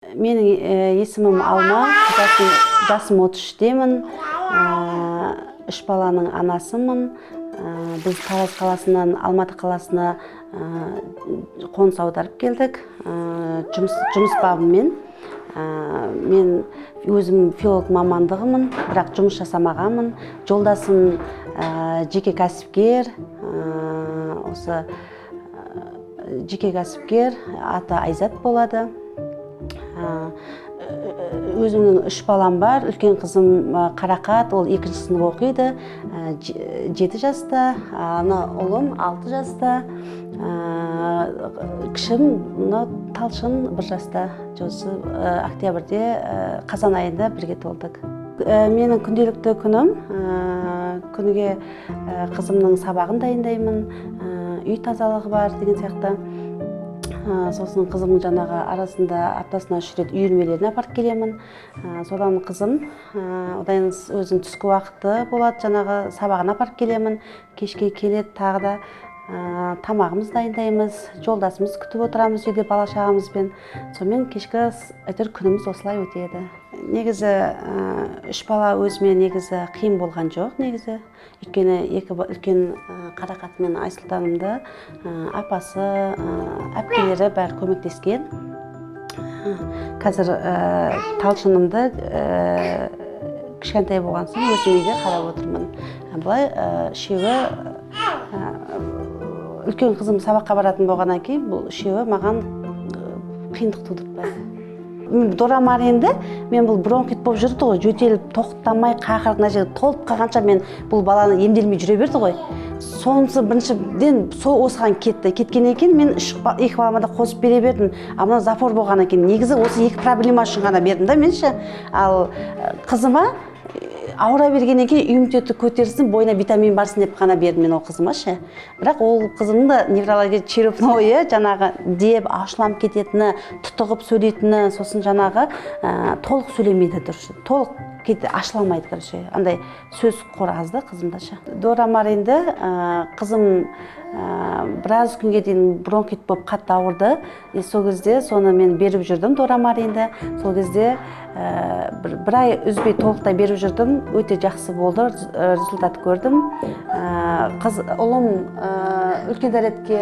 Менің есімім Алма, жасым 33-темін, үш баланың анасымын. Біз Тараз қаласынан Алматы қаласына қоныс аударып келдік жұмыс бабымен. Мен өзім филолог мамандығымын, бірақ жұмыс жасамағанмын. Жолдасым жеке кәсіпкер, осы жеке кәсіпкер, аты Айзат болады. Өзімнің үш балам бар. Үлкен қызым Қарақат, ол екінші сынып оқиды, 7 жаста. Ана ұлым 6 жаста, кішім мынау Талшын 1 жаста. Осы октябрьде, қазан айында бірге толдық. Менің күнделікті күнім, күніге қызымның сабағын дайындаймын, үй тазалығы бар деген сияқты. Сосын қызымның жаңағы арасында аптасына үш рет үйірмелеріне апарып келемін. Содан қызым, одан өзінің түскі уақыты болады, жаңағы сабағына апарып келемін. Кешке келеді, тағы да тамағымызды дайындаймыз, жолдасымыз күтіп отырамыз үйде бала шағамызбен. Сонымен кешкі әйтеуір күніміз осылай өтеді. Негізі үш бала өзіме негізі қиын болған жоқ негізі, өйткені екі үлкен Қарақат мен Айсұлтанымды апасы, әпкелері бәрі көмектескен. Қазір Талшынымды кішкентай болған соң өзім үйде қарап отырмын. Былай үшеуі, үлкен қызым сабаққа баратын болғаннан кейін, бұл үшеуі маған қиындық тудыртпады. Дорамаринді мен, бұл бронхит болып жүрді ғой, жөтеліп тоқтамай, қақырық мына жерге толып қалғанша мен бұл баланы емделмей жүре берді ғой. Сонысы біріншіден сол осыған кетті. Кеткеннен кейін мен үш екі балама да қосып бере бердім. А мынау запор болғаннан кейін негізі осы екі проблема үшін ғана бердім да мен ше. Ал қызыма ауыра бергеннен кейін иммунитеті көтерілсін, бойына витамин барсын деп қана бердім мен ол қызыма ше. Бірақ ол қызымның да неврология черепной, жаңағы деп ашуланып кететіні, тұтығып сөйлейтіні, сосын жаңағы толық сөйлемейді дұрыс, толық кете ашыла алмайды, короче, андай сөз қоры аз да қызымда ше. Дорамаринді қызым біраз күнге дейін бронхит болып қатты ауырды. И сол кезде соны мен беріп жүрдім Дорамаринді. Сол кезде бір ай үзбей толықтай беріп жүрдім, өте жақсы болды, результат көрдім. Қыз ұлым үлкен дәретке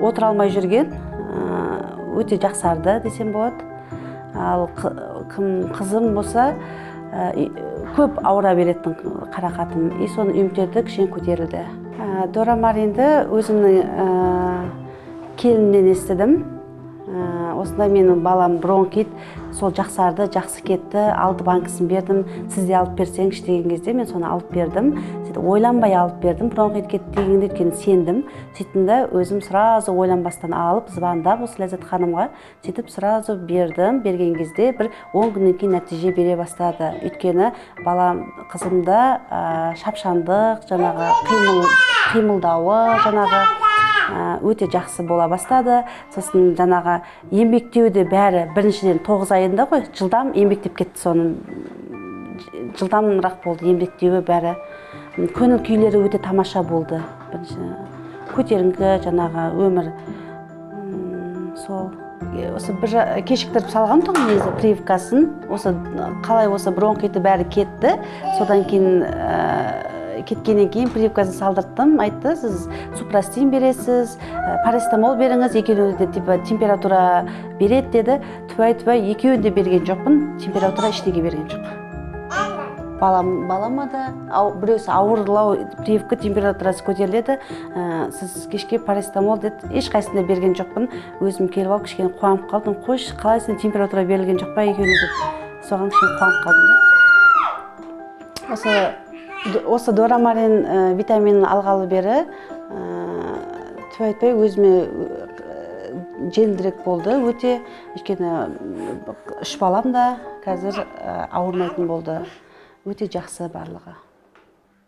отыра алмай жүрген, өте жақсарды десем болады. Ал кім, қызым болса, көп ауыра беретін Қарақатым, и соның иммунитеті кішкене көтерілді. Дорамаринді өзімнің келінімнен естідім. Осындай менің балам бронхит, сол жақсарды, жақсы кетті, алты банкісін бердім, сіз де алып берсеңізші деген кезде мен соны алып бердім. Сөйтіп ойланбай алып бердім бронхит кетті дегенде, өйткені сендім. Сөйттім да өзім сразу ойланбастан алып, звондап осы Ләззат ханымға, сөйтіп сразу бердім. Берген кезде бір 10 күннен кейін нәтиже бере бастады, өйткені балам, қызымда шапшаңдық, жаңағы қимылдауы жаңағы өте жақсы бола бастады. Сосын жаңағы еңбектеуі де бәрі, біріншіден 9 айында ғой, жылдам еңбектеп кетті, соның жылдамырақ болды еңбектеуі бәрі. Көңіл күйлері өте тамаша болды, бірінші көтеріңкі жаңағы өмір. Сол осы бір кешіктіріп салған тұғын негізі прививкасын. Осы қалай осы бронхиті бәрі кетті, содан кейін кеткеннен кейін прививкасын салдырттым. Айтты: «Сіз супрастин бересіз, парацетамол беріңіз, екеуіне де типа температура береді», — деді. Түбай түбай екеуін де берген жоқпын, температура ештеңе берген жоқ балам, балама да. Біреусі ауырлау, прививка температурасы көтеріледі, сіз кешке парацетамол деді, ешқайсысын да берген жоқпын. Өзім келіп алып кішкене қуанып қалдым: «Қойшы, қалай сен, температура берілген жоқ па екеуіне?» — деп. Соған кішкене қуанып қалдым да. Осы Дорамарин витаминін алғалы бері, түп айтпай, өзіме жеңілдірек болды өте, өйткені үш балам да қазір ауырмайтын болды, өте жақсы барлығы.